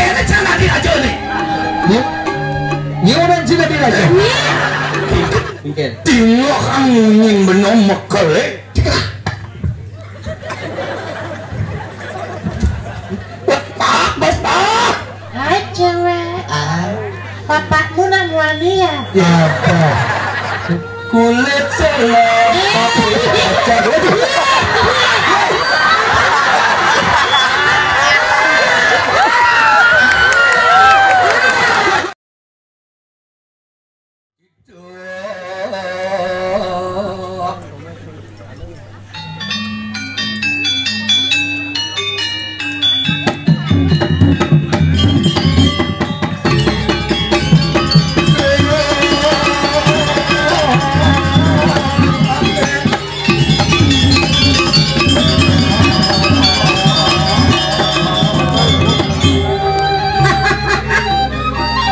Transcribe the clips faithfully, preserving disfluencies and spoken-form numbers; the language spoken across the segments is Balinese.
Ini cara diraja nih. Ini orang Cina diraja. Mungkin. Tinggal kamu nying benom mekel, eh. Bapak, bapak. Hai, cewek. Ah. Bapakmu nak muani ya? Ya, apa? Kulit selai, tapi pacar. Waduh.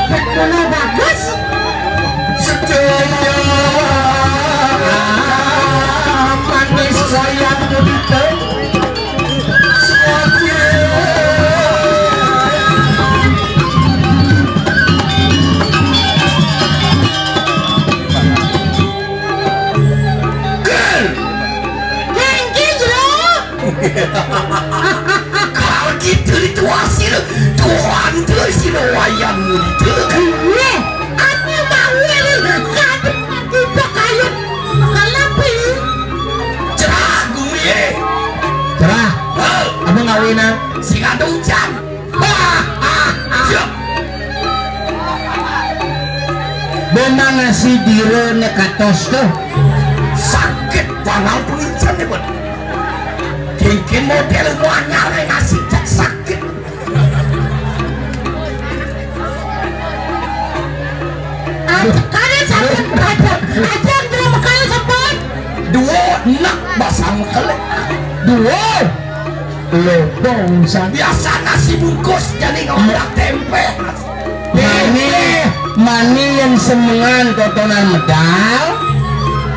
Betul bagus. Sedaya manis sayang kita. Kal gitu dituasin, Tuhan tuh si wayan murid. Aku mau ini, kadang aku pakai. Kenapa? Cerah gumi. Cerah. Hah? Apa ngawinan? Sing ada hujan. Siap. Memang nasi dira ne katos tuh. Sakit banget pengincan nih, Bud. Kengken model wanyar nasi cek sakit. Aduh, kalian sakit aja. Aja yang terima kalian sempat. Dua enak basang kali. Dua. Lobong sa. Biasa nasi bungkus jadi ngodak tempe. Mani, mani yang semengan totonan medal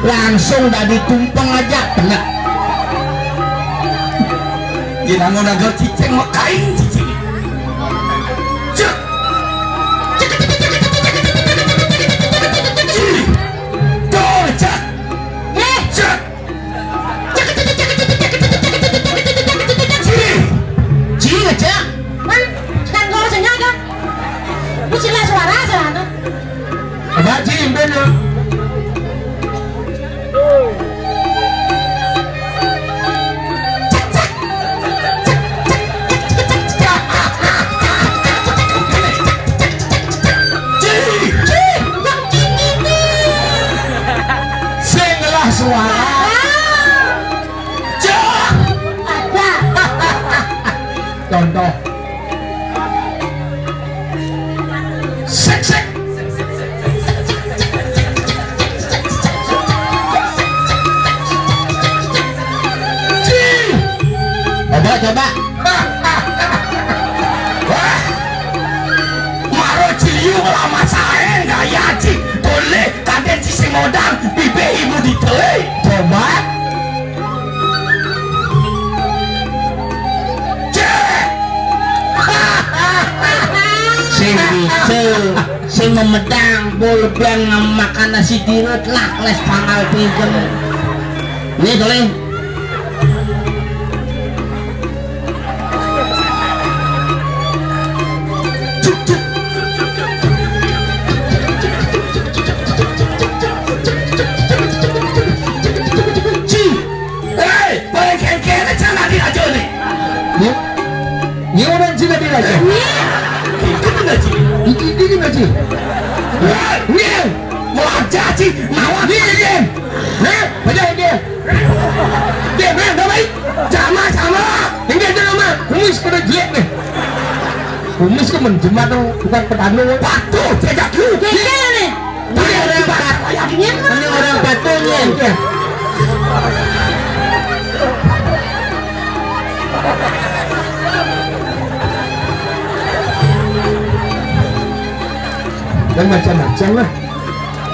langsung dari tumpeng aja kena. Gila mau nagal cicing makain cicing. Cek. Cek. Tuh, cek. Eh, cek. Ci, ngecek. Kan, kan kalau sengaja. Ini sila suara, suara. Coba, Ci, impen, ya. Sing ngelah suara. Cak. Ada. Contoh. Sek, sek. Ci. Coba, coba. Wah. Maro ciliu lama sae gaya ci. Boleh kaden ci sing modang bibih ibu ditele. Coba. Cek. Sing bisa, sing memedang, bol bang makan nasi dirut lah, les pangal pingkem. Nih, toleh. Ci. Hei, paling kengkene cina di raja nih. Nih. Nih orang cina di raja. Nih. Iki tuh nggak, Ci? Iki, iki nggak, Ci? Wah, nih. Melajah, Ci. Nawak. Nih, nih. Nih, baca ini. Dia, nih, udah baik. Sama, sama. Ini aja nama. Kumis pada jelek nih. Kumis ke menjemat tuh, bukan petanu. Patuh, jajak lu. Gila nih. Ini orang pat-, ini orang patuh nih. Dan macam-macam lah.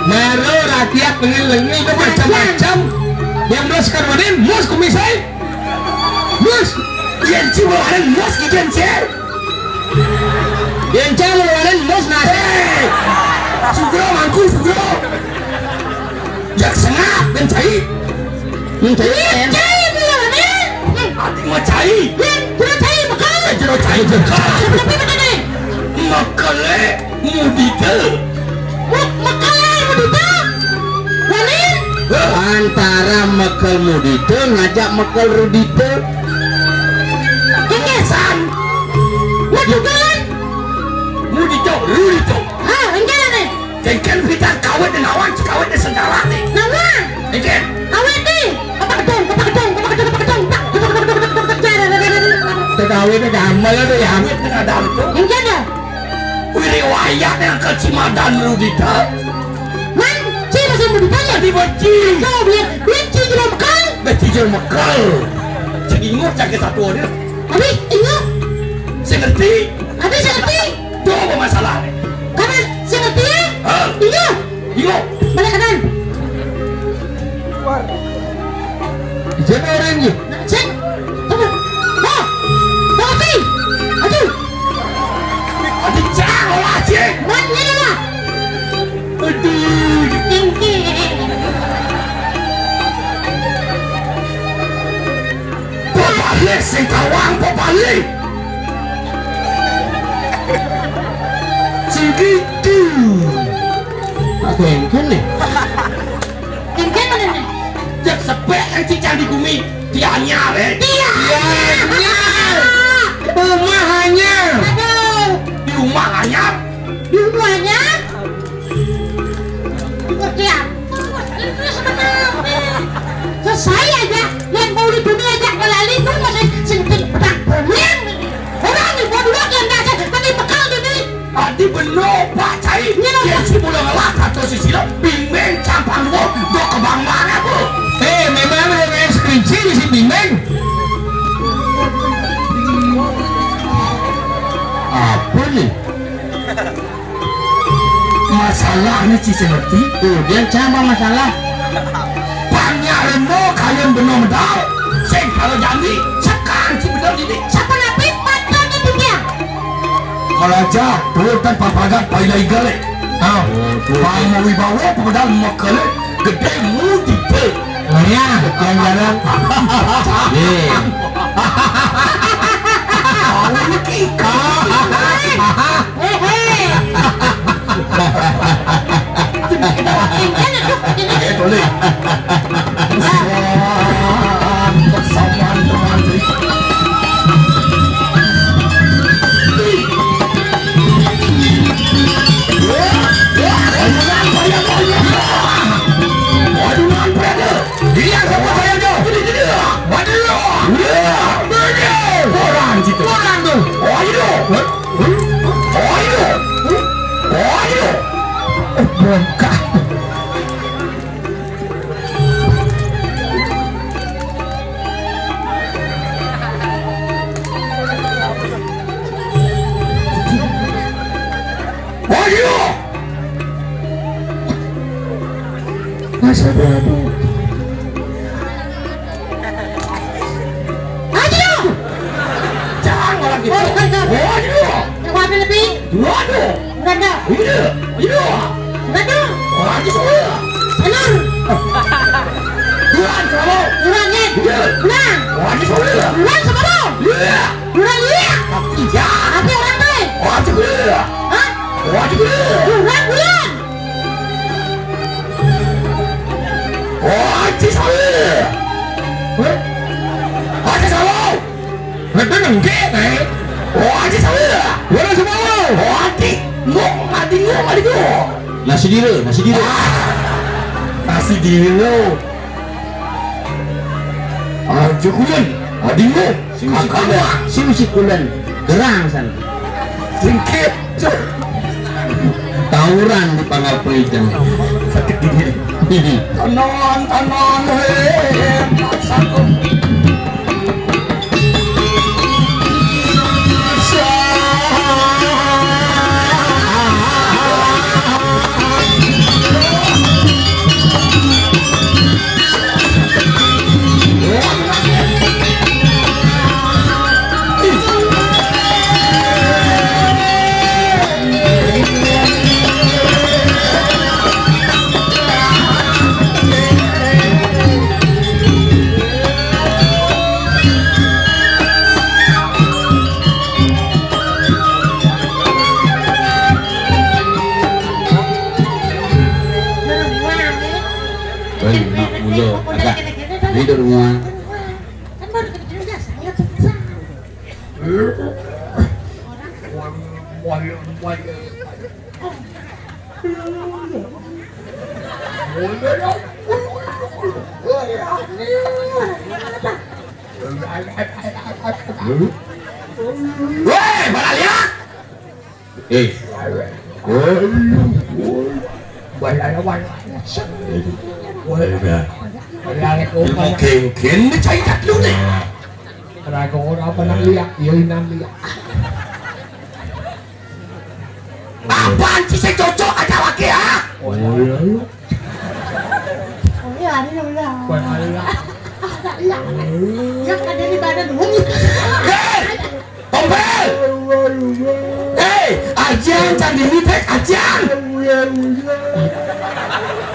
Maro rakyat pengen lengi itu macam-macam. Yang mus karwanin, mus kumisai. Mus. Yang ciwaran, mus kijen cer. Sugro, mangku, sugro. Jak sengap, ben cai. Hmm, cai, ben. Cai, cai, cai. Ati mah cai. Ben, kudu cai, mekel. Eh, jero cai, mekel. Tapi bener nih. Mekel, eh, mudite. Mut, mekel, eh, mudite. Wani? Antara mekel mudite, ngajak mekel rudite. Kekesan. Mudite. Mudite, rudite. Ah, enggak nih. Kéngkén pidan kawit naon, kawit segala nih. Naon? Kéngkén. Kawit nih. Apa gedung, apa gedung, apa gedung, apa gedung. Teu kawit téh damel téh ya. Kawit teu damel tuh. Enggak dah. Wiriwayat yang ke Cimadan Rudita. Man, Ci masih Rudita ya? Tadi beci. Tuh, biar, biar Ci jelema mekel. Beci jelema mekel. Cek ingus cak satu dia. Abi, ingus. Saya ngerti. Abi, saya ngerti. Tuh, apa masalah nih? Karena saya ngerti ya? Hah? Iya. Iya. Balik kanan. Jangan orang ini. Cek. Tunggu. Oh. Bang Opi. Aduh. Aduh, jangan lah, cek. Bang, ini lah. Aduh. Tinggi. Pepalih sing kawang, pepalih. Sing gitu. Aku engkel nih. Engkel mana nih? Jak sepek yang cicang di bumi. Tianya, eh. Tianya. Rumahnya. Aduh. Di rumahnya. Di rumahnya. Pengertian. Itu sebenarnya. Selesai aja. Yang mau di dunia aja ngelali tuh masih sing pedang bumi. Orang di bodoh yang dasar tadi bekal gini. Tadi bener, Pak Cai. Iya, Pak. Yang si bulan ngelak atau si silap, bimbing campang gua, gua kebang mana, Bu? Eh, memang ada skripsi di si bimbing. Apa nih? Masalahnya, Ci, saya ngerti. Tuh, dia coba masalah. Panyareno kalian benar medal. Sing kalau janji, sekarang si benar jadi. Siapa napi? Mata dia. Kalau aja, turutan papagat pai lai gale. Ah, pamawibawa pemedal mekele gede mudi te. Iya, yang jalan. Iya. Tahu kita. Hehe. Eh, boleh. Wah, kesamaan teman. Waduh, waduh, waduh. Ini yang sama saya, Jo. Ini, ini. Waduh. Iya. Bener. Orang situ. Orang tuh. Waduh. Waduh. Waduh. Bongkar. Waduh. Masa Prabu. Aduh! Jangan lagi. Oh, bukan, bukan. Waduh! Yang apa lebih? Waduh! Bukan, dah. Iya, iya. Bukan, dah. Lagi semua. Benar. Bukan, kamu. Bukan, ya. Iya. Bukan. Lagi semua. Bukan, sama lo. Iya. Bukan, iya. Tapi ya. Tapi orang tuh. Waduh, iya. Hah? Waduh, iya. Bukan, bukan. Haji Sawi. Hah? Haji Sawi. Betul enggak, eh? Haji Sawi. Mana semua? Haji, ngok, mati ngok, mati ngok. Nasi dira, nasi dira. Ah, nasi dira. Haji Kulen, Haji Ngok. Sing sikulen, sing sikulen gerang sana. Singkit. Tawuran di Pangaprijang. Tanon, tanon, hé. Di rumah. Weh, mana lihat? Eh. Woi, woi. Woi, ada, woi. Woi, dah. Mungkin, mungkin mencari tak dulu nih. Raga orang apa nak lihat? Iya, inang lihat. Apaan sih saya cocok aja lagi, ha? Oh, iya, iya. Oh, iya, ada yang bilang. Wah, ada. Ada yang. Yang ada di badan. Hei! Tompel! Hei, ajian, can dimit, hei, ajian!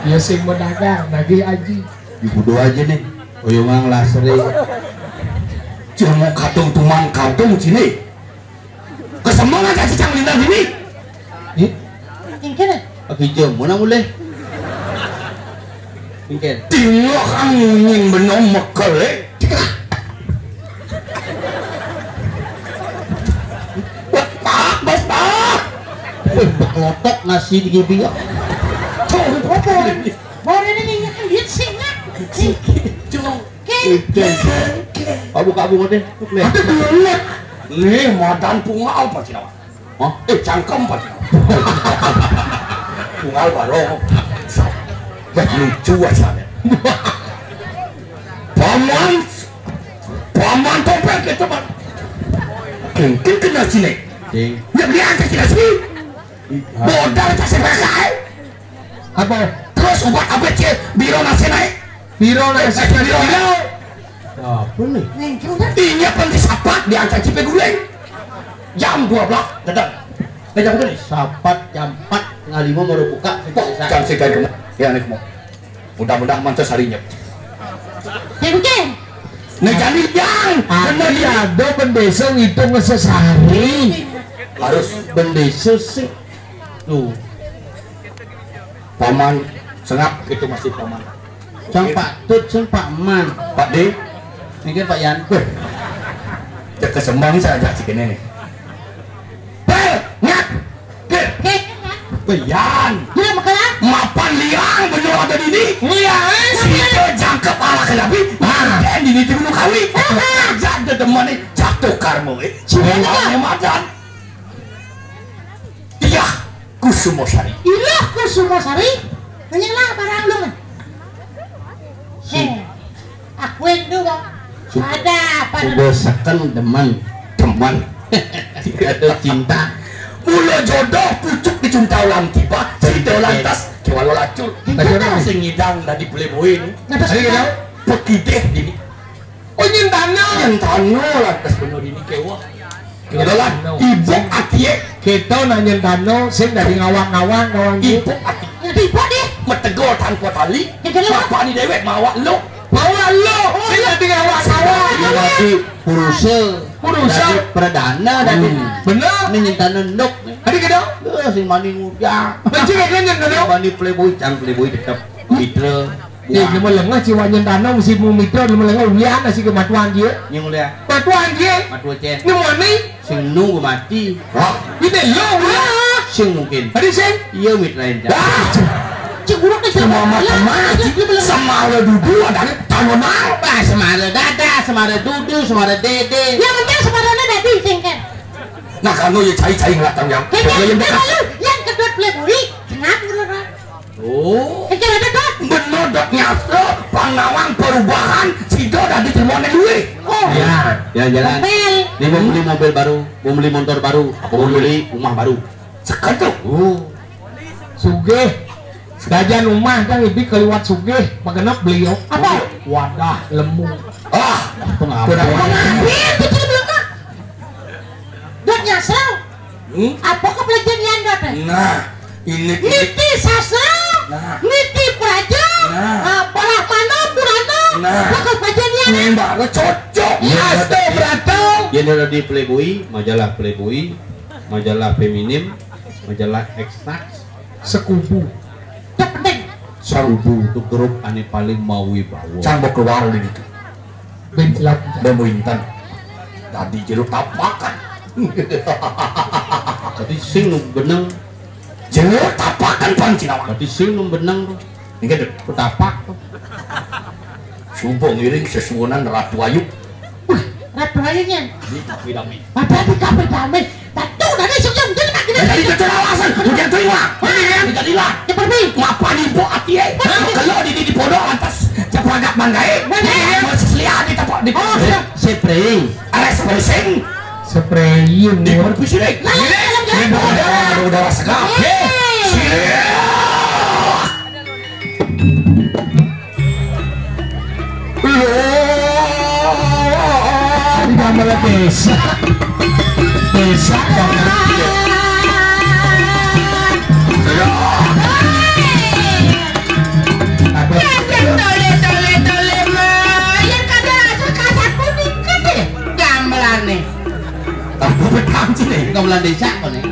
Ya sing medagang, nagih aji. Di budo aja nih. Oyong mang lasri. Cuma katung tuman katung sini. Kesemangat aja cang lintang sini. Ih, Ingkir. Aki jam mana mulai? Ingkir. Tinggal kamu nying benom mekel, eh. Betak, betak. Wih, bak lotok nasi di gibi ya. Tuh, apa? Baru ini minyak lihat singa. Cuma. Oke. Abu kabu deh. Ada dulu. Nih, madan pungal apa sih, Nawan? Hah? Eh, cangkem apa sih, Nawan? Pungal baru. Wah, lucu asalnya. Paman, paman topeng ke teman. Kengkeng kena sini. Ding. Yang dia angkat sini sini. Modal tak sepakai. Apa? Terus obat apa, Cil? Biro nasi naik. Biro nasi naik. Biro. Apa nih? Ini penting sapat diangkat cipe guling. Jam dua belas, datang. Eh, jam berapa nih? Sapat jam empat, setengah lima baru buka. Wah, jam sekian kamu. Ya, nih kamu. Mudah-mudahan mantes harinya. Cengceng. Nah, jadi yang bener ya, do bendesa ngitung sesehari. Harus bendesa sih. Tuh. Paman sengap itu masih paman. Sang Pak Tut, sang Pak Man. Pak D. Mungkin Pak Yan. Weh. Cek kesembang saja sih kene nih. Pel, ngap. Pel. Peyan. Iya, makanya. Mapan liang bener ada di ini. Iya, eh. Sita jangkep ala kelabi. Nah. Dan di ini gunung kawi. Jadi demen nih jatuh karma, eh. Sudah. Madan. Iya, Kusumasari. Ilah Kusumasari. Nanya lah barang lu. Eh, aku itu, Bang. Ada apa? Sudah seken demen, demen. Ada cinta. Mula jodoh pucuk dicunta ulang tiba, cerita lantas kewalo lacur. Kita sing ngidang dari playboy ni. Ada kita? Pekideh dini. Oh, nyentana. Nyentana lantas bener ini kewah. Adalah ibu atie. Kita nak nyentana sing dari ngawang-ngawang kawan. Ibu atie. Ibu deh. Metegol tanpa tali. Bapak ni dewek mawa lo. Mawa lo. Sing dari ngawang-ngawang. Iya, di purusa. Purusa. Dari perdana tadi. Hmm. Bener. Ni nyentana ndok. Tadi kita. Eh, sing mani ngujang. Benci kagak nyentana. Mani playboy, can playboy tetap. Mitra. Ya, cuma lengah ciwanya tanah mesti mau mitra, cuma lengah ulian nasi ke matuan dia. Yang mulia. Matuan dia. Matuan cen. Ini mana? Sing nunggu mati. Wah. Ini lo, ulian. Sing mungkin. Tadi sing? Iya, mitra yang cak. Cek buruk nih. Cuma mata mati. Sama lo duduk ada tanah nang. Bah, semara dada, semara dudu, semara dede. Yang penting semaranya dadi sing kan. Nah, kamu ya cai-cai ngelatang yang. Kayaknya yang bekas. Yang kedua playboy. Kenapa lu, Ran? Oh. Bener dot nyastra, pangawang perubahan, sida dadi terima duit. Oh. Ya, jalan-jalan. Mobil. Dia mau beli mobil baru, mau beli motor baru, apa mau beli rumah baru. Seketuk. Oh. Sugih. Sedajan rumah kan ibi keliwat sugih, magenep beli yo. Apa? Wadah lemu. Ah, pengabut. Pengabut. Dot nyastra. Hmm? Apa kepelajaran yang dot? Nah, ini niti sastra, nah. Niti praja, nah. Ah, parah mana purana, nah. Apa kepelajaran yang ini baru cocok. Iya, asto berata. Ini di Playboy, majalah Playboy, majalah feminim, majalah X-Nax, Sekubu. Cek penting. Sarubu. Itu grup ané paling mawibawa. Cang mbok keluar di ditu. Bén celap. Bén muinten. Dadi jero tapakan. Dadi sing nu beneng. Jero tapakan, Pan Cinawang. Dadi sing nu beneng to. Inggih, Dut. Ku tapak to. Suba ngiring sesuunan Ratu Ayu. Wah, Ratu Ayu nyén. Ini tapi dami. Apa di kafe dami? Tatu dadi sing jam jam tak. Jadi itu alasan. Udah terima. Mendingan jadilah. Ya pergi. Ngapa nih, Bu Ati, eh? Hah? Kalau di, di, di pondok lantas cepragak manggai. Mana ya? Mau seselia di tempat di. Oh, siap. Spray. Ada spray sing. Spray. Di pergi sini. Lah, ini. Ini udara, udara segar. Eh. Sini. Loh, di kamar desa. Desa kamar. Apa? Tole, tole, tole, mah. Yang kada ada kasar kuning kan deh. Gamelane. Apa petang sih nih? Gamelan desa kok nih.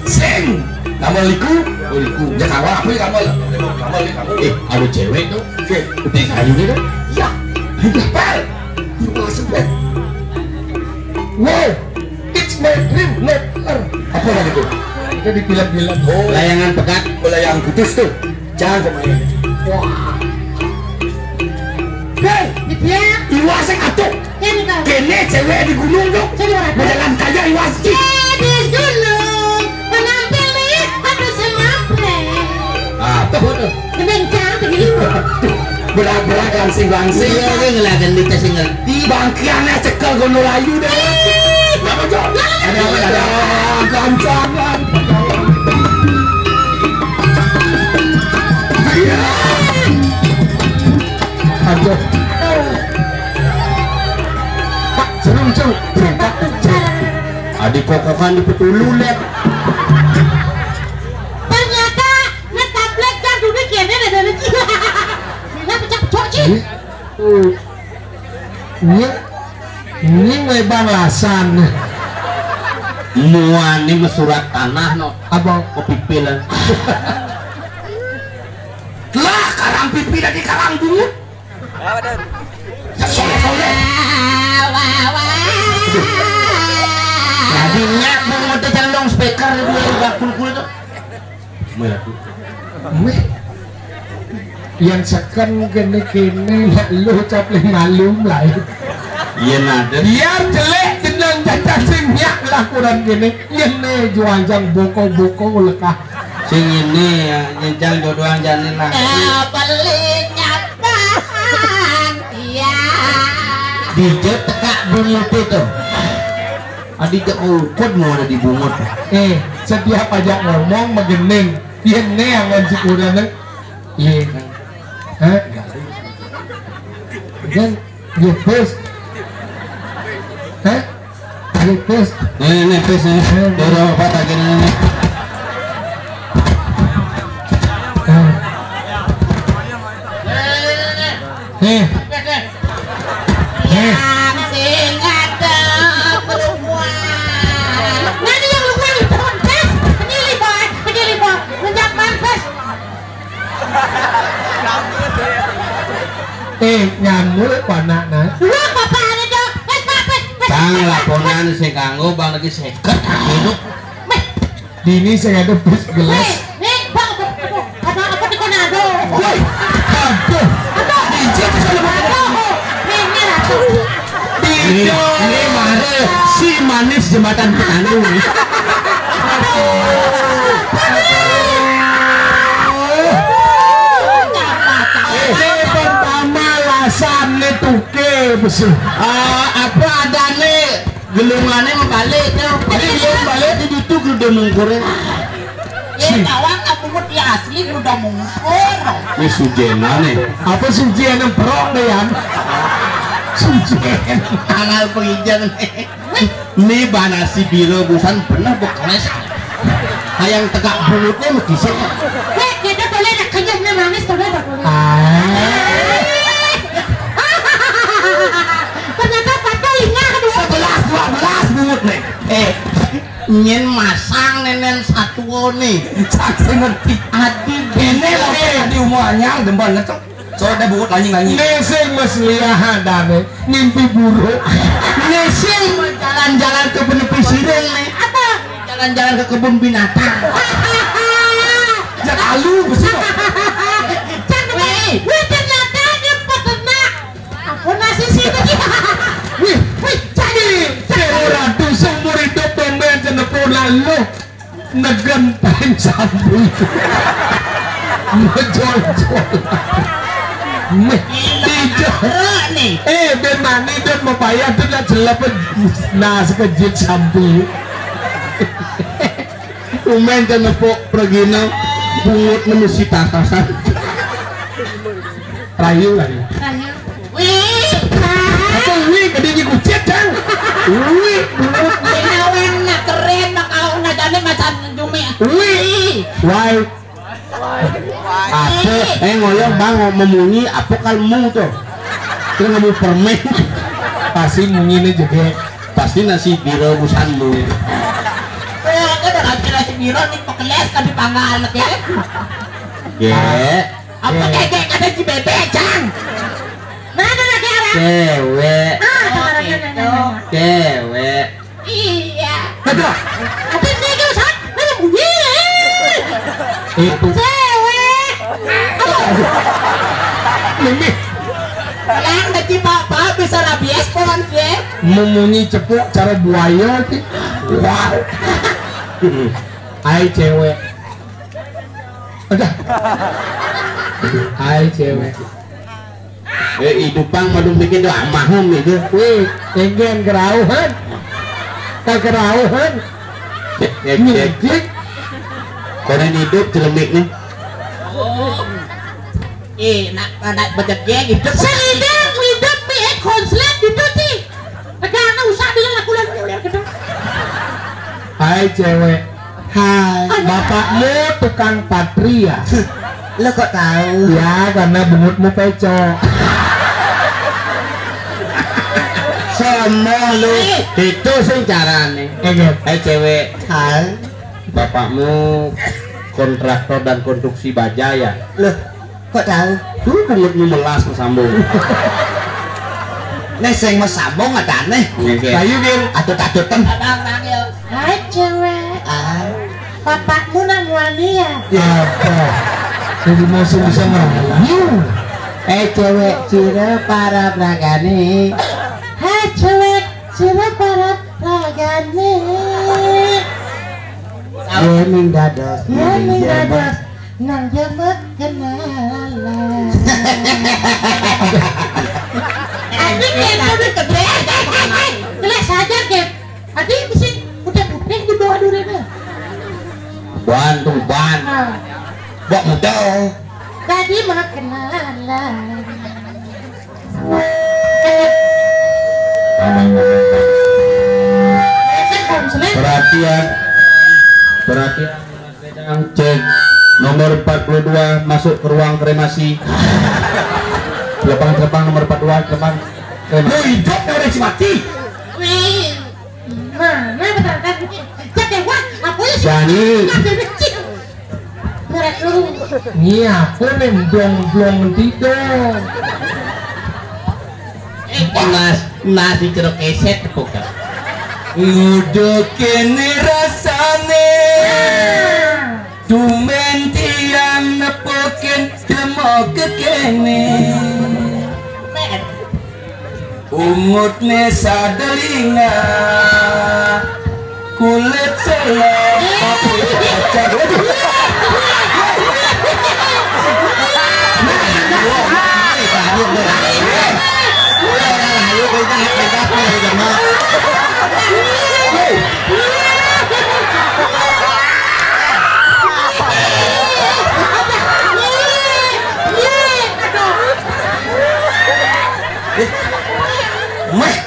Sing. Gamel liku. Oh, liku. Ya, gamel apa ya, gamel? Gamel, gamel. Eh, ada cewek tuh. Oke. Putih kayu nih tuh. Ya. Ayo, Pel. Yuk, masuk, Pel. Wow, it's my dream, not her. Apa lagi tuh? Itu di film-film. Oh, layangan pegat. Oh, layangan putus tuh. Jangan kemarin. Wah. Hei, dia. Iwa sing atuh. Ini kau. Kene cewek di gunung tuh. Sini, orang. Berjalan kaya Iwa sih. Eh, di gunung. Penampilan aku semapre. Ah, tuh, tuh. Kebencang begini. Berak-berak langsing-langsing. Iya, dia ngelagan di tas ngerti. Bangkiannya cekel gono layu deh. Kenapa, Cok? Ada apa, ada apa? Gancangan. Iya. Aduh. Pak, jerung, jerung. Jerung, Pak. Jerung. Adik kokokan di petulu, Lek. Ternyata netaplek kan dulu kene ada lagi. Nah, pecah-pecah, Ci. Iya. Ini, ini ngebang lasan. Muani mesurat tanah no. Abang. Kopipilan. Lah, karang pipi dari karang bungut. Soleh-soleh. Wah, wah. Jadi nyak bungut itu calon speaker dia udah kulkul tuh. Meh. Yang seken kene-kene nak lu capleh malum lah. Iya, nada. Biar jelek jeneng cacah sing nyak lah kurang kene. Ngene jual jang boko-boko lekah. Sing ini ya, nyencang jodohan jani lah. Eh, beli nyataan. Iya. Dijot tekak bungut itu. Adi cek ukut mau ada di bungut. Eh, setiap aja ngomong megening. Iya, ne yang ngonci kuda, ne. Iya. Hah? Dan, iya, terus. Hah? Iya, terus. Nih, nih, terus, nih. Dorong apa lagi, nih, nih? Hah? Nih. Nih. Yang sing ada perempuan. Mana yang lupa itu, Des? Penilih, Boy. Penilih, Boy. Menjak mantes. Eh, nyamuk panakna. Wah, bapak ada dong. Pes, pes, pes, pes. Bang, laporan sing kanggo, Bang, lagi seket. Hidup. Meh. Dini sing ada pes gelas. Hei, nih, Bang, apa, apa, apa, apa di kona, aduh. Woi, aduh. Aduh. Dijak ke sana, Bang. Aduh. Nih, nih, aduh. Ini, ini mare si manis jembatan Petani. Ini pertama lasan nih tuke besi. Ah, apa adane gelungannya mau balik tuh. Ini belum balik di situ udah mungkurnya. Ya, kawan, aku mah dia asli udah mungkur. Ini sujena nih. Apa sujena perok deh, Yan? Sujen. Anal penginjang nih. Ini bana si biro busan bener bekeles. Hayang tegak mulutnya mesti sih. Hei, kita boleh nak kenyang nih manis tuh, boleh. Ah. Ternyata patah lima kedua. Sebelas, dua belas bungut nih. Eh, nyen masang nenen satuone. Cak sing ngerti. Adi Ini lagi di umur anyar, demen tuh. Soalnya bungut lanying-lanying. Nih sing Mas Liah adane mimpi buruk. Nih sing jalan-jalan ke Penepi Sirung nih. Apa? Jalan-jalan ke kebun binatang. Ya kalu, besi kok. Wih, wih, ternyata dia peternak. Apa nasi sih tadi? Wih, wih, jadi Dewa Ratu seumur hidup tumben cenepu lalu negen paling sambu. Ngejol-jol. Meh, tidak. Nih. Eh, ben mani dan mepaya tuh nak jelep. Nah, sekejut sambu. Tumben cenepu pergina bungut menusi tatasan. Rayu, rayu. Rayu. Wih. Apa wih? Gede di kucit, Jang. Wih. Ini orang nak keren, nak kau nak jane macam jumi. Wih. Why? Apa? Eh, ngoyong bang, mau memunyi apa kalau mu tuh? Terus kamu permen. Pasti munyi nih juga. Pasti nasi biro busanmu. Eh, aku udah nasi biro nih, pekeles tapi panggal, oke? Ge. Apa kagak kata si bebek, Cang? Mana lagi orang? Cewek. Ah, ada orang yang nanya. Cewek. Iya. Ada. Ada tiga, San. Mana bunyi? Itu. Cewek. Apa? Mimi. Yang lagi papa bisa rabies pohon dia. Memunyi cepuk cara buaya ki. Wow. Ai cewek. Ada. Ai cewek. Eh, idupang madu mikir doa mahum itu. Wih, enggen gerauhan. Kagerauhan. Cek, cek, cek. Nyejik. Konen hidup celemik nih. Eh, nak, nak bejek ya gitu. Sehingga hidup mi eh konslet gitu sih. Tegana usah dia laku laku udah gitu. Hai cewek. Hai. Bapakmu tukang patri ya? Lo kok tahu? Ya, karena bungutmu pecok. Sombong lu. Itu sih carane. Enggak. Eh, cewek. Hai. Bapakmu kontraktor dan konstruksi baja ya? Loh, kok tahu? Tuh bungutmu melas mesambung. Nih sing mesambung ada nih. Nggih. Ayo, Gin. Atut-atutan. Bang, bang, yo. Hai, cewek. Ah. Bapakmu nang wani ya? Ya apa? Jadi masih bisa ngerayu. Eh, cewek, cire para bragane. Hai, cewek, cire para bragane. Yening dados. Yening dados. Nang jamak kenalan. Aku kepo di kedai. Kelas saja, Gap. Adi mesti udah putih di bawah durinya. Ban tuh, ban. Ah. Bok muda. Tadi mah kenalan. Perhatian. Perhatian. Cek. Nomor empat puluh dua masuk ke ruang kremasi. Telepang, telepang nomor empat dua, telepang. Kremasi. Lu hidup, udah mati. Wih. Nah, nah, bentar, bentar. Cek deh, wah, apa ya sih? Jani. Merek lu. Iya, aku nih blong-blong tidur. Eh, Mas, Mas di cerok keset tepuk. Udah kene rasane. Tumben tiang nepukin demoke kene. Ungutne sadelinga, kulit selok, papi kaca. Meh.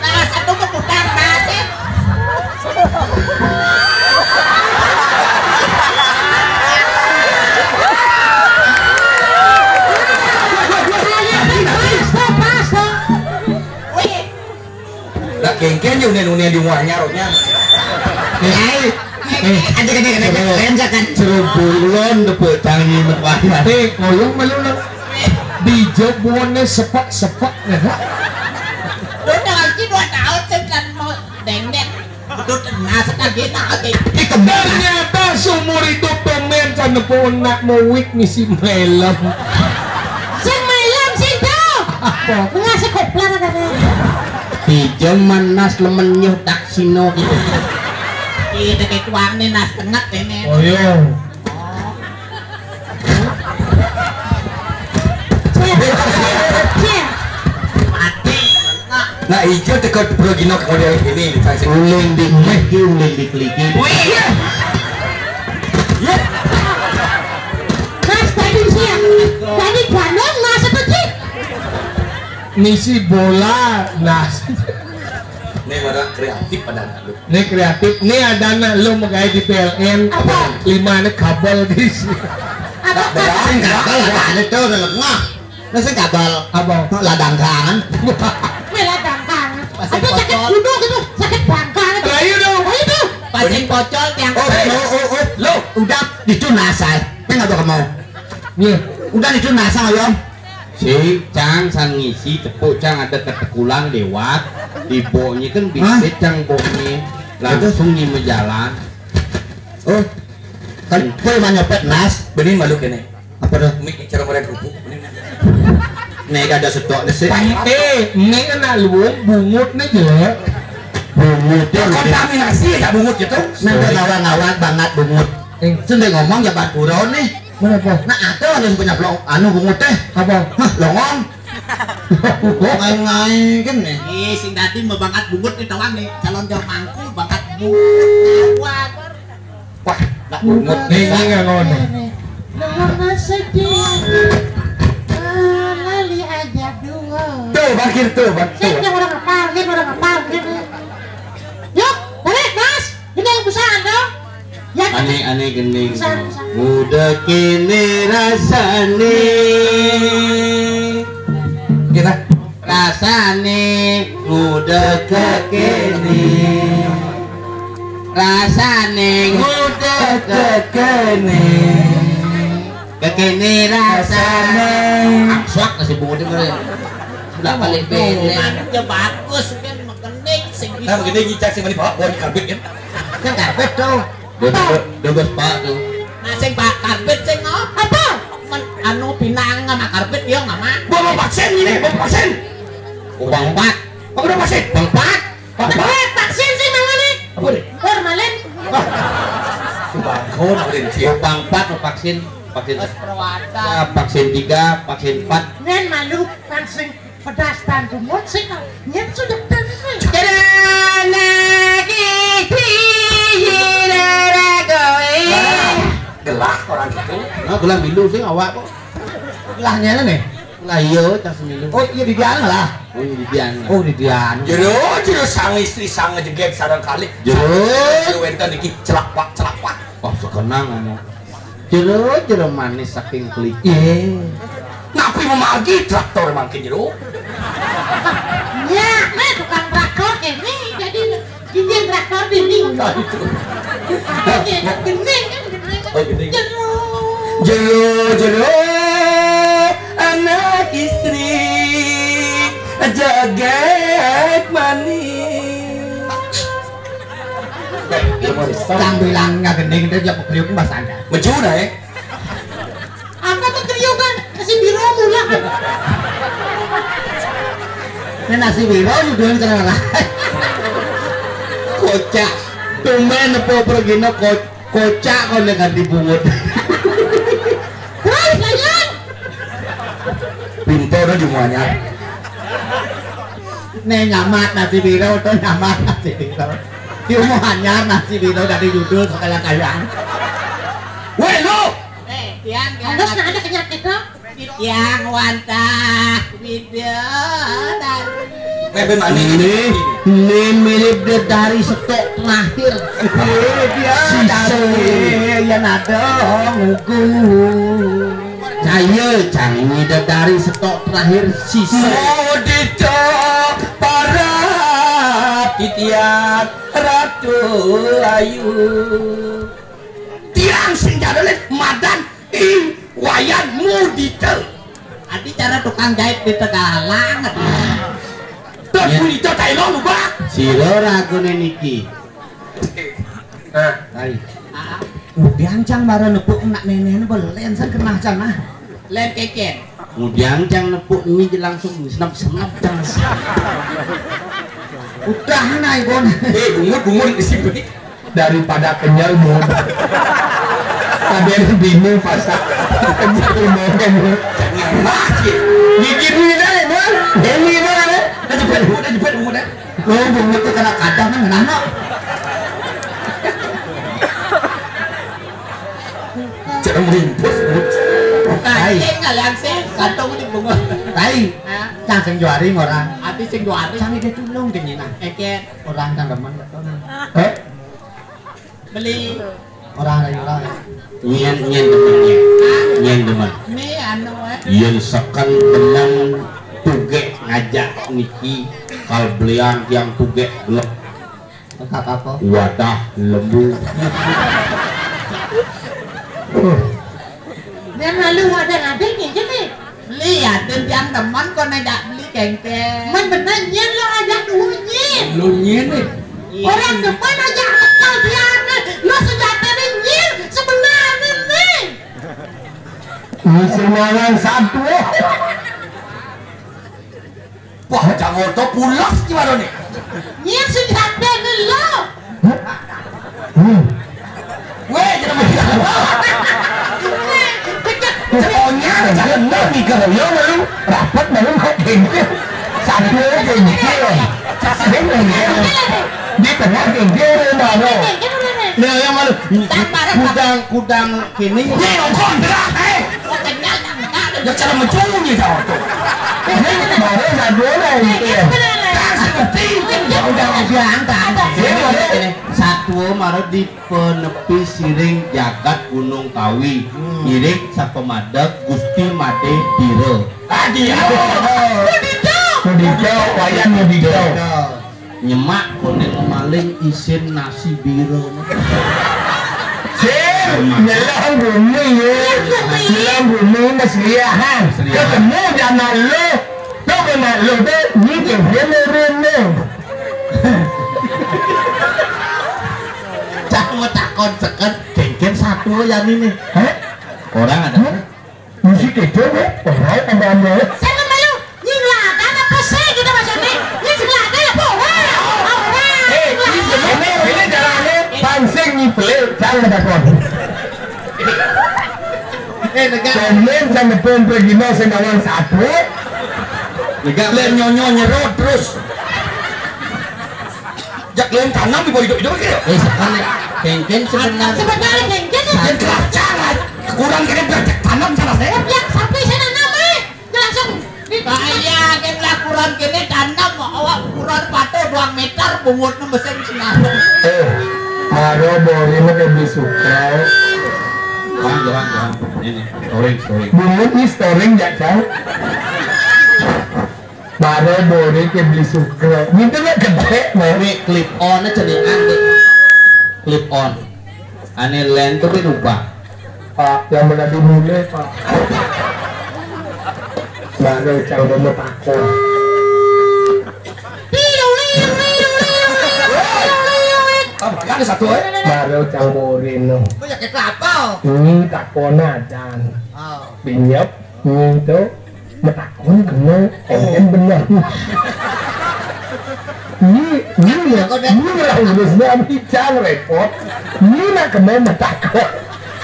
Nah, satu keputar nasib. Wih. Nak kengken yo, unen-unen di muarnya rohnya. Kiai. Eh, ada kena kena keren kan? Cerobulon tepuk tangan ini wayah. Eh, ngoyong malu lah. Di jebone sepak-sepak ya. Lu udah lagi dua tahun sih kan mau dendek. Betul tenang sekali lagi. Ternyata seumur hidup pemain kan nepo nak mewik misi melem. Sing melem sing do. Apa? Ngasih koplar katanya. Di zaman nas lemen nyuh taksino gitu. Iya, kayak tuang nih nas tengah ini. Oh iya. Mati. Nah, ijo teko bro gino kode ini di faksi. Uling di meh ki uling di keliki. Wih. Ya. Mas tadi siang. Tadi Bandung mas apa sih? Misi bola, nah. Ini pada kreatif pada anak lu. Ini kreatif, ini ada anak lu megai di P L N. Apa? Lima ini kabel di sini. Apa? Sing kabel ada tuh udah lengah. Nah, sing kabel. Apa? Ladangkangan. Wih, ladangkangan. Masih ada sakit pocol. Kudu gitu, sakit bangkang. Ayo dong. Ayo dong. Pasing pocol tiang. Oh, oh, oh, oh. Lo udah itu nasai. Tengah tuh kamu. Iya. Udah itu nasai, Om. Si Cang san ngisi tepuk Cang ada ketekulang lewat di boknya kan bisa Cang boknya langsung di jalan. Oh, kan kau yang nyopet nas. Benih malu kene. Apa dah? Mik cara mereka kerupuk. Nek ada setok deh sih. Eh, ini anak lu bungut nih jelek. Bungut ya. Kontaminasi ya bungut gitu. Nanti ngawang-ngawang banget bungut. Eh, sudah ngomong ya buron nih. Kenapa? Nah, ada orang yang punya blok anu bungut teh. Apa? Hah, longong. Ngai-ngai kan nih. Ih, sing dadi mau banget bungut nih tawang nih. Calon jawab mangku banget bungut. Awak. Wah, nak bungut nih. Ini nggak ngono. Lama sedih. Ah, lali aja dua. Tuh, bangkir tuh, bang. Saya udah orang ngepal, dia udah ngepal, dia. Yuk, balik, Mas. Ini yang perusahaan dong. Ya, aneh-aneh gending. Perusahaan, perusahaan. Muda kene rasane. Kita rasane muda kekene. Rasane muda kekene. Kekene rasane. Suak kasih bungut itu. Sudah balik balik. Anaknya bagus kan, makening sing bisa. Nah, begini nyicak sih mani bawa buat karbit kan. Kan karbit tuh. Dia bagus pak tuh. Nah, sing pak karbit sing apa? Men, anu pinang sama karbit ya mama. Gua mau vaksin ini, mau vaksin. Bang empat. Apa udah vaksin? Bang empat. Bang empat. Vaksin sih mama nih. Apa nih? Formalin. Bang, kau nak beli sih. Bang empat mau vaksin, vaksin. Wah, vaksin tiga, vaksin empat. Nen malu vaksin pedas tantu mut sih kau. Nyen sudah tentu. Kerana kita hina ragoe. Gelah orang itu. Nah, gelah bilu sih awak kok. Gelahnya nih. Lah iya, cang semilu. Oh iya, di Diana lah. Oh iya, di Diana. Oh, di Diana. Jero, jero sang istri sang ngejegeg sareng kali. Jero. Jero wenten iki celak pak, celak pak. Oh, sekenang ngomong. Jero, jero manis saking keliki. Iya. Napi memargi traktor mangkin jero? Ya, nah tukang traktor kene jadi Gini traktor dinding. Nah, itu. Gini, gening kan gening kan. Oh, gening. Jero. Jero, jero. Anak istri jagat manis. Sambilang nggak gening itu jawab kriuk bahasa Anda. Meju dah, eh. Aku tuh kriukan nasi biro mula. Ini nasi biro judulnya kenapa? Kocak. Tumben apa pergi no ko-, kocak kau nih ganti bungut. Terus lanjut. Pintu no jumuhnya. Nih nyamat nasi biro tuh nyamat nasi biro. Jumuh anyar nasi biro dari judul sekalian kayang. Weh lu. Eh, tiang, tiang. Andos nah ada penyakit lo. Tiang wantah bidadari. Eh, ben mani ini. Ini mirip dari setok terakhir. Bidadari yang ada ngugu. Saya cari dari setok terakhir sisa. Modito para titian rat Duh, ayu. Tiang sing jadone madan I Wayan Mudita. Adi cara tukang jahit di Tegalang. Tuh, Mudita tailo lubak. Sira ragune niki. Nah, hai. Udian cang mara nepuk nak nene ne belen san kenah cang ah. Len keken. Kemudian cang nepuk ni je langsung senap-senap cang. Udah naik bon. Eh, bungut-bungut di sini. Daripada kenyal bungut. Ada yang bingung pasal kenyal bungut. Jangan masih. Gigi duit aja, bon. Ini, bon. Dah cepet bungut, dah cepet bungut, dah. Lo bungut tuh kena kadang kan, anak. Cara merimpus, bungut. Hai. Kalian sih, kantong di bungut. Hai. Hah? Cang sing juari orang. Ati sing juari. Cang ide tulung ke nyina. Eke. Orang kan demen betul. Hah? Beli. Orang rayu orang. Nyen, nyen demen, nyen. Hah? Nyen demen. Ni anu, eh. Yen seken demen tugek ngajak niki kal belian tiang tugek gelek. Enggak apa-apa. Wadah lembu. Yang lalu wadah ada ni je ni. Beli ya, dan tiang demen kau ngajak beli kengkeng. Men bener nyen lo ajak dulu nyen. Lo nyen ni. Orang demen ajak akal tiang ni. Lo sejati ni nyen sebenarnya ni. Ini semangat satu. Wah, jangan to pulas gimana ni? Nyen sejati ni lo. Hmm. Weh, jangan begitu. Pokoknya jangan lo mikir lo malu rapat malu kok gengkel. Sambil gengkel. Sering gengkel. Di tengah gengkel baru. Nah, yang malu. Kudang, kudang kini. Ni nongkrong gerak, eh. Ya cara mencungi tau tu. Ini baru satu orang. Kan seperti itu. Ya udah, udah angkat. Ini satu maru di penepi siring jagat Gunung Kawi. Ngiring sapemadeg Gusti Made Dira. Adio. Mudito. Mudito, Wayan Mudito. Nyemak konen maling isin nasi bira. Sing nyelam bumi ya. Nyelam bumi mesliahan. Mesliahan. Ketemu sama lu. Lu kena lu deh. Ini dia merene. Cak mau takon seket. Kengken satu ya ini. Hah? Orang ada. Musik itu ya, orang ada ada. Saya kan malu, nying laga apa sih gitu maksudnya? Nying sing laga ya apa? Wah, wah, wah. Eh, ini, ini caranya pancing nyipelin, jangan ada kon. Eh, lega. Komen sama pompe gino sing lawan satu. Lega. Len nyonyo nyerot terus. Jak lem tanam ibu hidup-hidup gitu. Eh, sekarang kengken sebenarnya. Sebenarnya kengken ya. Yang kelacang, kurang kena belajar tanam salah saya. Yang sampai saya nanam, eh. Langsung di- Bahaya, kan lah kurang kene tanam, awak kurang patuh dua meter, bungutnya mesin senar. Eh, maro bori mah kayak beli sutra. Jangan, jangan, jangan. Ini, storing, storing. Bungut ni storing, jak, Cang. Maro bori ke beli sutra. Gitu lah gede, mah. Ini clip on aja nih, ande. Clip on. Ane len tuh kan ubah. Pak, yang mana dimulai, Pak? Maro cang mau takon. Apa kan ada satu, eh? Maro cang borin no. Banyak kelapa. Ini takon adan. Oh. Binyep, ini tuh. Metakon kena, enten bener. Ni, ni ya, ni lah urusnya bicara repot. Ni nak kena metakon.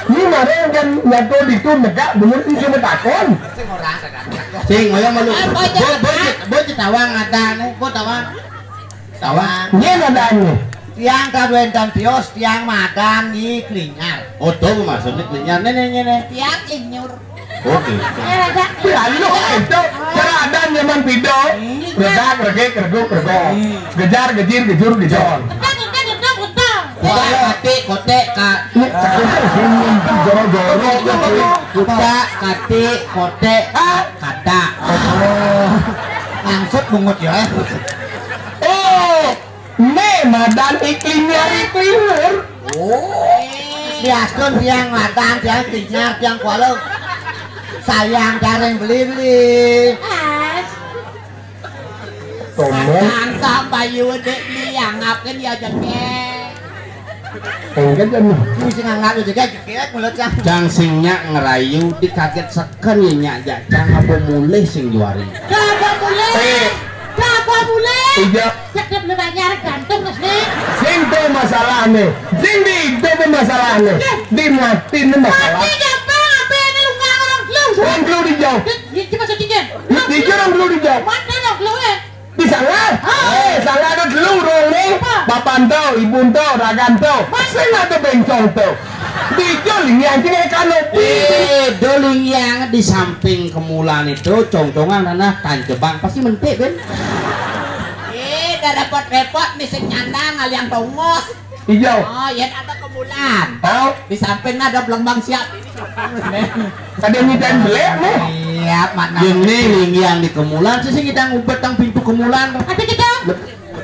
Ni marah kan nyato ditu negak bener ni dia metakon. Sing orang tegak. Sing, ayo malu. Eh, boy, boy, boy, boy, tawang ada nih, boy tawang. Tawang. Nyen adanye. Tiang kaduén tan tios, tiang madan di Klinyar. Oh, to maksudnya Klinyar. Nih, nih, nih, nih. Tiang inyur. Oke. Eh, ada. Ya, lu itu. Cara adan zaman pido. Redak, regek, reguk, regong. Gejar, gejir, gejur, gejon. Betul, betul, betul, betul. Kotak, katik, kotek, ka- Joro-joro, kotek. Kotak, katik, kotek, kata. Oh. Langsung bungut ya. Eh. Nih, Madan iklimnya iklimur. Oh. Diastun tiang madan, tiang klinyar, tiang kuala. Sayang jaring beli-beli. Tomo. Sang bayu dek beli anggapkeun dia jegeg. Enggak jan. Ku sing anggap dia jegeg, jegeg mulut cang. Jang sing nya ngerayu dikaget seken nya nya jajang apa mulih sing juari. Kagak mulih. Eh. Kagak mulih. Iya. Cek dia beli banyak gantung terus nih. Sing tuh masalah nih. Sing di itu pun masalah nih. Di mati nih masalah. Mati gampang, apa yang lu nggak orang lu? Orang lu di jauh. Di, di, di, maksudnya, di, di orang lu di jauh. Mati dong lu, eh. Di sana? Ah. Eh, sana ada dulu orang nih. Apa? Bapak ento, ibu ento, raga ento. Masa ada bencong tuh? Di jol ini anjing kayak kanopi. Eh, doling yang di samping kemulan itu, congcongan tanah tancebang. Pasti mentik, Ben. Eh, dah repot-repot, nih sing nyandang, ngaliang tongos. Hijau. Oh, yang ada kemulan. Oh. Di samping ada belembang siap. Ada ngidan belek nih. Iya, mana? Ini lingiang di kemulan, sih ngidang ubet tang pintu kemulan. Ada kita.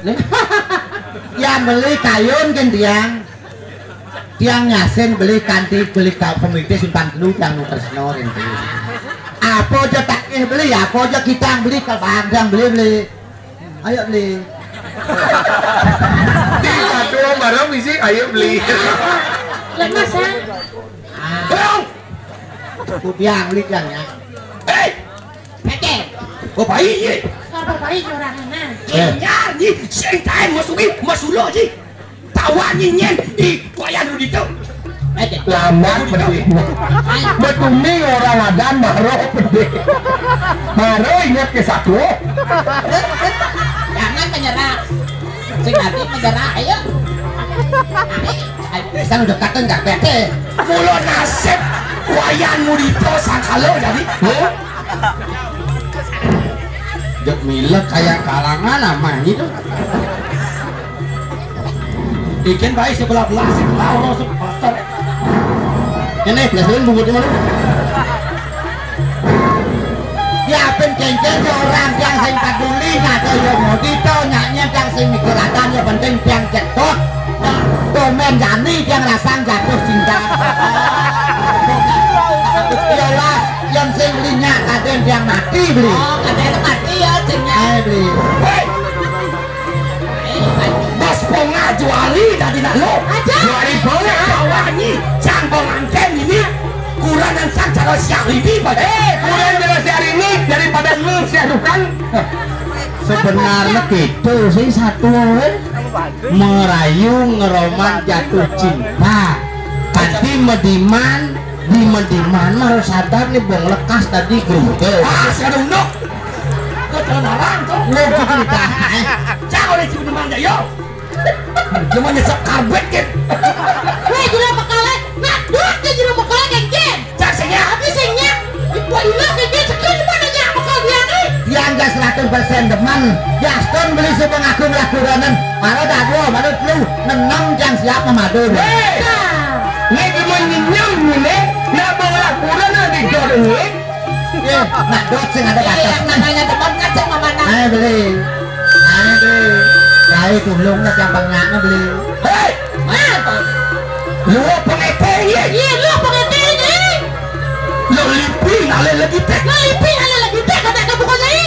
Nih. Ya beli kayun kan tiang. Tiang nyasin beli kanti beli kau pemitis simpan dulu tiang nu tresno rinti. Apa aja takih beli, apa aja kita beli kalau beli beli. Ayo beli. Di satu baru misi ayo beli. Lemas ya. Bang. Ku tiang beli tiang ya. Hei. Oke. Oh baik ye. Apa baik orangnya? Eh. Nyar ni sing tae masuki masulo ji. Tawa nyinyen di kuayan Rudito. Eh, lama pedih. Betumi orang ada maroh pedih. Maroh ingat ke satu. Jangan menyerah. Sing hati menyerah, ayo. Ayo, ayo. Bisa udah kata nggak bete. Mulo nasib kuayan Rudito sangkalo jadi. Huh? Jek milek kayak kalangan amah gitu. Ikan baik sebelah belah sebelah orang sebelah. Ini biasanya bungut di mana? Ya pun cengceng orang yang sing peduli nggak ada yang mau gitu nyaknya yang sing mikir ada yang penting yang cetok. Komen jani yang rasang jatuh cinta. Iyalah yang sing belinya kadang yang mati beli. Oh, kadang mati ya cengnya. Eh beli. Bos ponga juali tadi nak lo. Aja. Juali ponga. Bawangi cang pengantin ini kurang yang sang cara siang ini. Eh kurang cara siang ini daripada lu siang tukang. Sebenarnya gitu sih satu eh. Merayu ngeroman jatuh cinta. Tadi mediman di mediman mah harus sadar nih bong lekas tadi geruduk. Ah, sekarang unduk. Kau jangan larang tuh. Lo gitu dah. Jangan oleh si mediman ya yo. Cuma nyesek karbet kan. Weh gila makalah. Nah, dua ke gila makalah kan kan. Cak sing ya. Tapi sing ya. Ibu ilah kan kan sekian mana ya bakal dia nih. Yang gak seratus persen demen. Gaston beli sepengaku ngelakuran. Para dagwa manut lu nenang jang siap memadur. Hei! Nek demen nyenyem ngene, nak bawa laporan nak digor ini. Ye, nak dot sing ada batas. Yang namanya demen ngajak memanah. Ayo beli. Ayo beli. Baik ulung nak yang bengaknya beli. Hei! Mana? Lu pengete ye? Iya, lu pengete ini. Lu lipi nale lagi teh. Lu lipi nale lagi teh kata kamu kau nyai.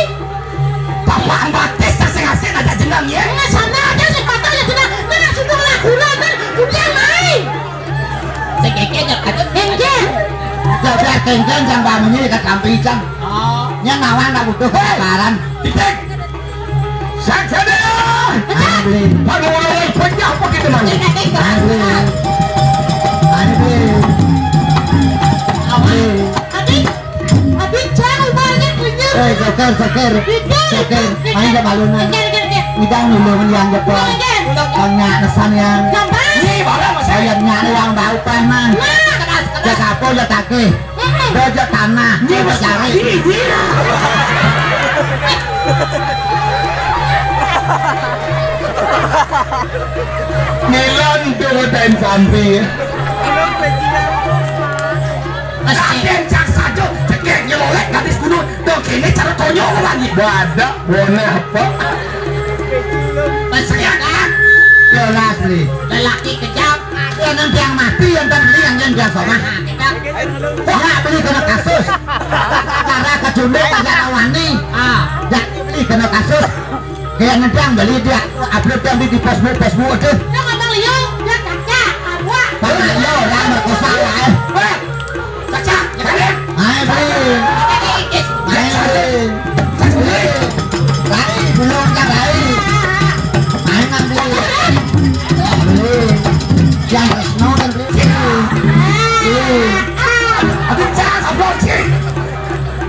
Paman batis tak sengasen aja jenang ya. Enggak sana aja sih patah ya jenang. Mana sudah lakuran kan udah lain. Sekeke aja ada. Kengkeng. Udah udah kengkeng jang bangunnya dekat lampu hijau. Oh. Nya nawang tak butuh kelaparan. Titik. Saksada. Aduh. Panurunan pecah apa kita mana? Aduh. Aduh. Aduh. Adik, adik, jangan banyak kenyang. Eh, seker, seker. Seker. Ayo, udah malu, nah. Seker, seker, seker. Udah nulungan yang depan. Seker, seker. Banyak kesan yang. Gampang. Ini barang, Mas. Banyak nyari yang bau panas. Nah, keras, keras. Jaga apa, ya, takih? Mm-mm. Dojo tanah. Ini, Mas. Cari. Ini, ini. Milan tuh, Ten Santi. Raden Jaksajo, cekek nyelolek gadis gunung. Dong kene cara konyol lagi. Wadah, warna apa? Masih ya kan? Jelas, Bli. Lelaki kejam. Yen tiang mati, yen ten beli yang yen biasa mah. Ora beli kena kasus. Cara kejunduk kaya wani. Ah, jadi beli kena kasus. Kaya nendang beli dia upload yang di, di Facebook, Facebook aduh. Dia ngomong liu, dia caca, awak. Karena iya orang merkosa lah, eh. Weh, caca, ya kan? Ayo beli. Ayo beli. Beli. Beli. Beli. Beli. Beli. Beli. Yang Tresno kan beli. Beli. Aduh, caca, goblok, cing.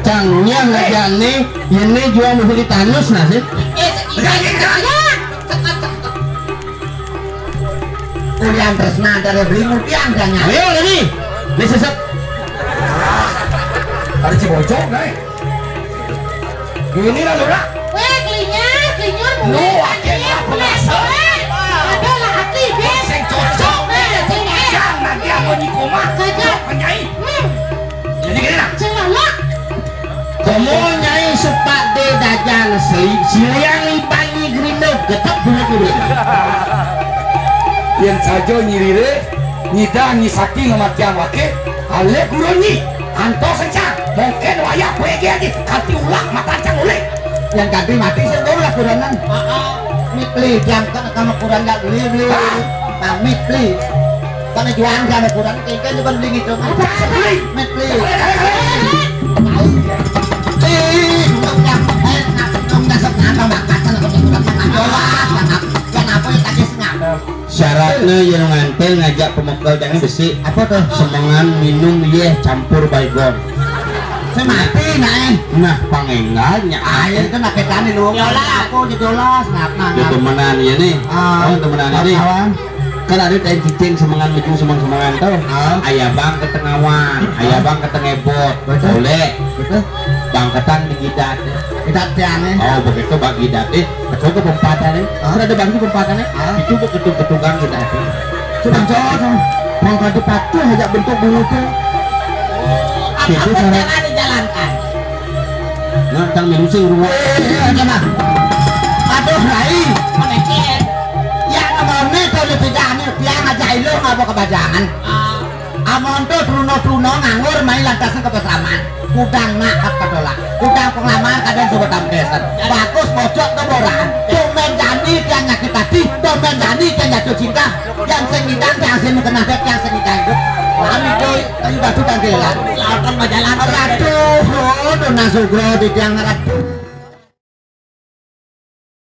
Cang, nyang aja nih, ini jual mobil di Tanus nah sih. Ulian tresna dari beli mudian janya. Ayo lagi. Ini sesep. Ada Cibojong, guys. Gini lah, Lura. Weh, klinyur, klinyur, lu mulai. Akhirnya penasaran. Ada lah hati, Beb. Sing cocok. Eh, sing, eh. Jangan nanti aku nyikoma. Saja. Penyanyi. Hmm. Jadi gini lah. Sing lolok. Komo Nyai Supade Dajan Seli, Siliangi Panji Gerindo, getep dulu dulu. Yen saja nyirire, nyidang, nyisakti, ngematian wake, ale gurun nyi, anto sencang, mungkin wayah pege aja, kanti ulak mata cang ulih. Yang kanti mati sing guru lah gurunan. Heeh. Mikli, jangkang sama kurang nggak beli, beli. Hah? Pamit, beli. Kana juang jane kurang kengken depan beli ngitung. Apa beli? Met beli. Ih, ngomong yang, eh, ngomong dasar ngapa bakat kana kok kurang ngapa. Wah, ngapa? Yang apa yang tadi sengap? Syaratnya yang ngantel ngajak pemekel jangan besi. Apa tuh? Semengan minum ye campur baygon. Saya mati nah eh. Nah, pangengganya. Ayo itu nak petani lu. Yola. Aku jadi yola, ngapa? Ya temenan ya nih. Ah. Oh, temenan ini. Kawan. Kan ada kain cicing semengan meju semang-semangan tuh. Ah. Ayah bang ke tengawan, ayah bang ke tengebot. Betul. Boleh. Betul. Bangketan di gidat. Gidat tiang, eh. Oh, begitu bang gidat, eh. Betul ke pempatan, eh. Ah. Kan ada bang di pempatan, eh. Ah. Itu ke ketung-ketungan gidat, eh. Sudah jauh, bang kadu patuh aja bentuk bunga tuh. Itu apa cara dijalankan? Nah, tang minum sing rumah. Eh, eh, eh, nah. Aduh, Rai. Mana, Cen? Ya, namanya kalau tidak anu, tiang aja ilung apa kebajangan. Ah. Amonto truno-truno nganggur main lantasan kebesaman. Kudang nak apa tolak. Kudang pengalaman kadang sobat ampesan. Bagus pojok keboran. Domen jani tiang nyakit hati, domen jani tiang jatuh cinta. Yang sing ngidang, yang sing kena dek, yang sing ngidang hidup. Kami doi, kami batu dan gelar. Lawan majalah. Aduh, oh, dona sugro di tiang ratu.